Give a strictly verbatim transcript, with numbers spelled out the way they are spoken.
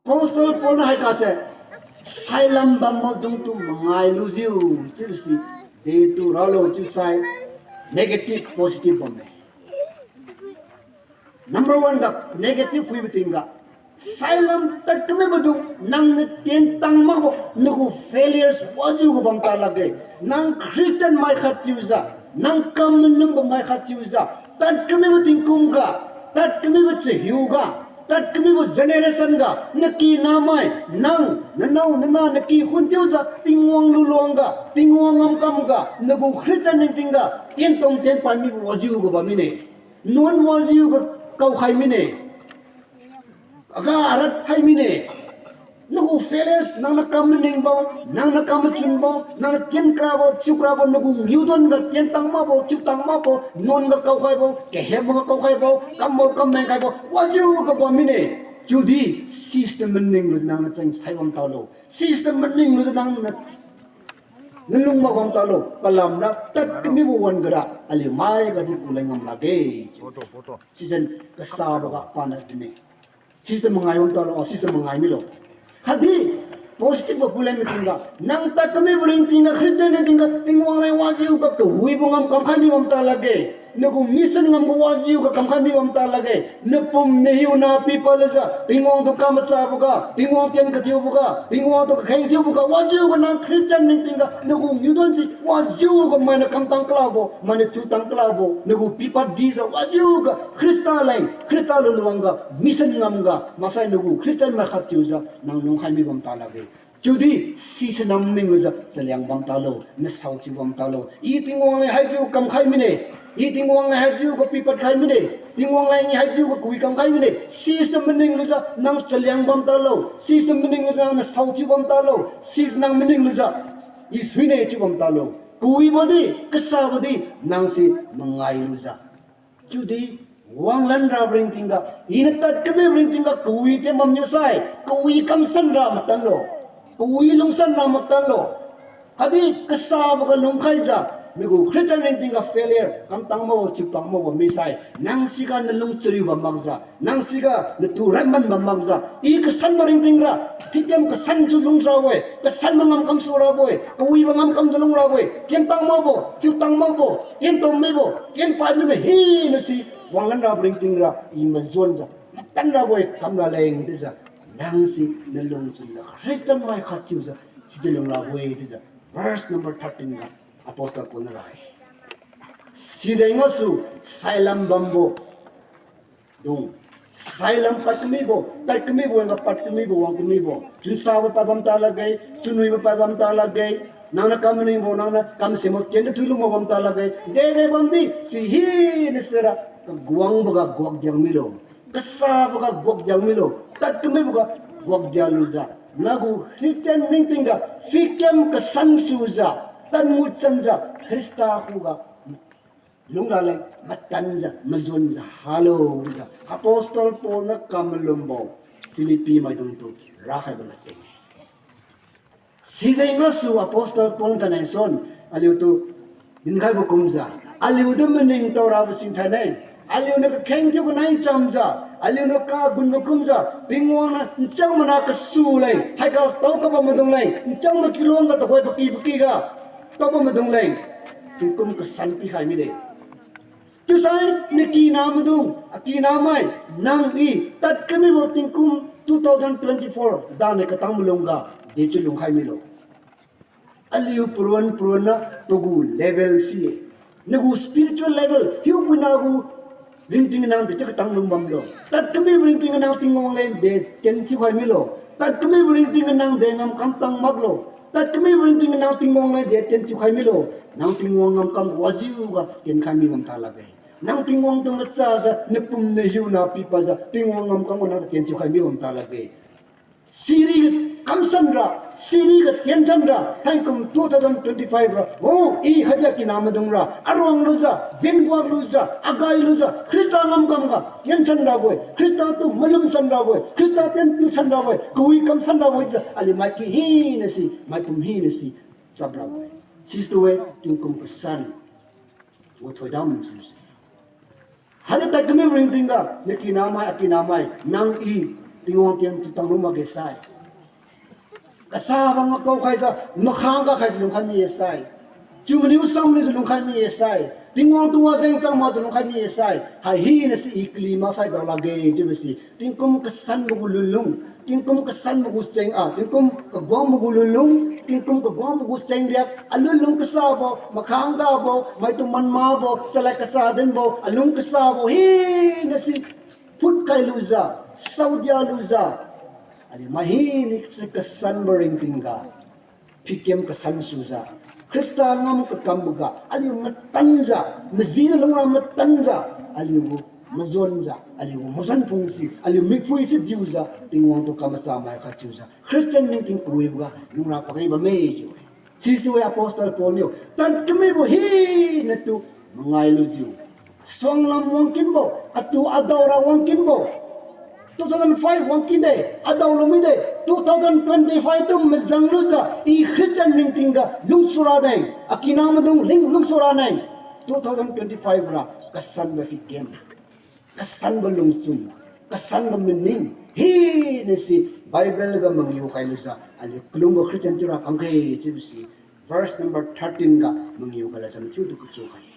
Apostle Paul niu haigase, sailam bam maidungtu mangai lujiu, chiubo si, detu ralo chiusai, negative, positive bamme. Number one ga, negative phuibo tingga, sailam tadkamibo dung, nangniu tientang makbo, nagu failures wajiu gu bam ta lakge. Nang Christian mai khat thiujiu, nang kam malumbo mai khat thiujiu, tadkamibo tingkum ga, tadkamibo chahiu ga, tadkamibo generation ga, nakinamai, nang, nanao, nana, nakikhun thiujiu, Tingwang luluang ga, Tingwang ngamkam ga, nagu Christian ringting ga, tientom tienpai mibo wajiu gu bam mine. Nuan wajiu ga kaokhai mine. Aga arat hai mine. Nagu failures, nangniu kam maningbo, nangniu kam machunbo, nangniu tienkrabo, chiukrabo, nagu niudon ga tientang makbo, chiutang makbo, nuan ga kaokhaibo, kahembo ga kaokhaibo, kambo kam mengkhaibo, wajiu ga bam mine. Chiudi, sise maning lujiu nangniu cheng sai bam talo. Sise maning lujiu nangniu nalung mak bam talo, kalamra tadkamibo wan-ga ra aliu mai gadi kuleng ngam lakge. Sijeng kasabo ga paniu dinne. Sise mangai bam talo, sise mangai milo. Khatdi, positive ga puleng mi tingga, nang tadkamibo ringting ga, Christian ringting ga, Tingwang leng wajiu ga kawibo ngam kamkhai mi bam ta lakge. Nagu mission ngamga wajiu ga kamkhai mi bam ta lakge. Napum nahiu na pipad lujiu, Tingwang tu kam machabo ga, Tingwang tien kathiubo ga, Tingwang tu kakheng thiubo ga, wajiu ga nang Christian ringting ga, nagu niudon si, wajiu ga mainiu kamtang kalabo, mainiu tutang kalabo, nagu pipad dijiu, wajiu ga, Khrista leng, Khrista luluang ga, mission ngamga, maksai nagu Christian mai khat thiujiu, nang lungkhai mi bam ta lakge. Chiudi, sise nang maning lujiu, chaliang bam talo, nasao thiu bam talo. I Tingwang leng haichiu kamkhai mine, I Tingwang leng haichiu ga pipad khai mine, Tingwang leng I haichiu ga kawi kamkhai mine, sise maning lujiu, nang chaliang bam talo, sise maning lujiu, nang nasao thiu bam talo, sise nang maning lujiu, I suine chiu bam talo. Kawibo di, kasabo di, nang si mangai lujiu. Chiudi, wanglan rabo ringting ga, Iniu tadkamibo ringting ga, kawi tien bamniu sai, kawi kamsan ra matanlo, kawi lungsan ra matanlo. Khatdi kasabo ga lungkhaijiu, nagu Christian ringting ga failure, kamtang makbo, chiutang makbo misai, nang siga nalung chariu bam makjiu, nang siga natu ranman bam makjiu, I kasanbo ringting ra, phikem kasan su lungrabo-e, kasanbo ngamkam su rabo-e, kawibo ngamkam su lungrabo-e, tientang makbo, chiutang makbo, tientom mibo, tienpai mibo hina si, wanglan rabo ringting ra, I majuanjiu, matan rabo-e, kam raleng chiujiu, nang si nalung chunjiu, Christian mai khat thiujiu, sijeng lung rabo-e chiujiu, verse number thirteen ga, Apostle Paul niu ra-e. Sijeng gasu, sailam bambo dung, sailam padkamibo, tadkamibo wangga padkamibo, wangkamibo, chunsabo pad bam ta lakge, chunwibo pad bam ta lakge, nangniu kam maningbo, nangniu kam semo, tien kathui lungbo bam ta lakge, dede bamdi, si hina sira, kaguangbo ga guak diang milo, kasabo ga guak diang milo, tadkamibo ga guak diang lujiu, nagu Christian ringting ga, phikem kasan sujiu, tadngut chanjiu, Khrista khuga lungraleng matanjiu, majuanjiu halo chiujiu, Apostle Paul niu kamalumbo, Philippi maidungtu rakhaibo ladkeng-e. Sijeng gasu Apostle Paul thainai suan, aliutu dinkhaibo kumjiu, aliutu maningtao rabo singthainai, aliuniu kakheng thiu kanai chamjiu, aliuniu kagunbo kumjiu, Tingwang niu nchang mana kasu leng, haiga tao kabam maidung leng, nchang makiluang ga tuhoi paky paky ga tao bam maidung leng, tingkum kasan pikhai mide. Chiusai nakina maidung, akina mai, nang I tadkamibo tingkum two thousand twenty-four dani katang malungga dechiu lungkhai milo. Aliu paron paron na pagu level si-e. Nagu spiritual level, hiupuina gu ringting nang dechiu katang lung bamlo. Tadkamibo ringting nang Tingwang leng de tien thiukhai milo. Tadkamibo ringting nang de ngamkam tang maklo. Tadkamibo ringting nang Tingwang leng de tien thiukhai milo. Nang Tingwang ngamkam wajiuga tienkhai mi bam ta lakge. Nang Tingwang tu machajiu, napum nahiu na pipadjiu, Tingwang ngamkam gu nang tien thiukhai mi bam ta lakge. Siriga kamsan ra, siriga tiensan ra, thaikum two thousand twenty-five ra, oh, I khatdi akina maidung ra, aruang lujiu, benguak lujiu, agai lujiu, Khrista ngamkam ga tiensan rabo-e, Khrista tu malumsan rabo-e, Khrista tien thiusan rabo-e, kawi kamsan rabo-e chiujiu, aliu maiky hina si, maipum hina si, chap rabo-e. Sistu-e, tingkum kasan gu thoidam sise. Hadi tadkamibo ringting ga, nakina mai, akina mai, nang I, Tingwang tientu tanglu makge sai. Kasabo ngakao khaijiu, makhang ga khaijiu lungkhai mi-e sai. Chiumaniu samniujiu lungkhai mi-e sai. Tingwang tu wajeng chang makjiu lungkhai mi-e sai. Hai hina si i kali maksai daolakge chiubo si. Tingkum kasanbo gu lunlung. Tingkum kasanbo gu cheng a. Tingkum kaguangbo gu lunlung. Tingkum kaguangbo gu cheng riak. Alunlung kasabo, makhang gabo, maitu manmabo, chalad kasa dinbo, alung kasabo. Hina si phutkhai lujiu, saodia lujiu. Aliu mai hina si kasanbo ringtingga. Pikem kasan sujiu. Khrista ngam kakamboga. Aliu matanjiu. Majijiu lungra matanjiu. Aliu gu majuanjiu. Aliu gu majuan phungsi. Aliu miphui si diujiu. Tingwang tu kamachamai khat thiujiu. Christian ringting kawiboga. Lungra pakai bamme chiu-e. Sichiu-e Apostle Paul niu. Tad kamibo hinatu mangai lujiu. Suanglam wangkinbo, atu adaora wangkinbo. Two thousand five wangkinde, adao lumide, two thousand twenty five tu majang lujiu, i Christian ringtingga lungsu rade, akina maidung ling lungsu rane, two thousand twenty five ra, kasanbo pikem, kasanbo lungchun, kasanbo maning, hina si Bible ga mangiu khai lujiu, aliu kalungbo Christian thiura kamkhe chiubo si, verse number thirteen ga mangiu khai lujiu mathiutu kachu khai.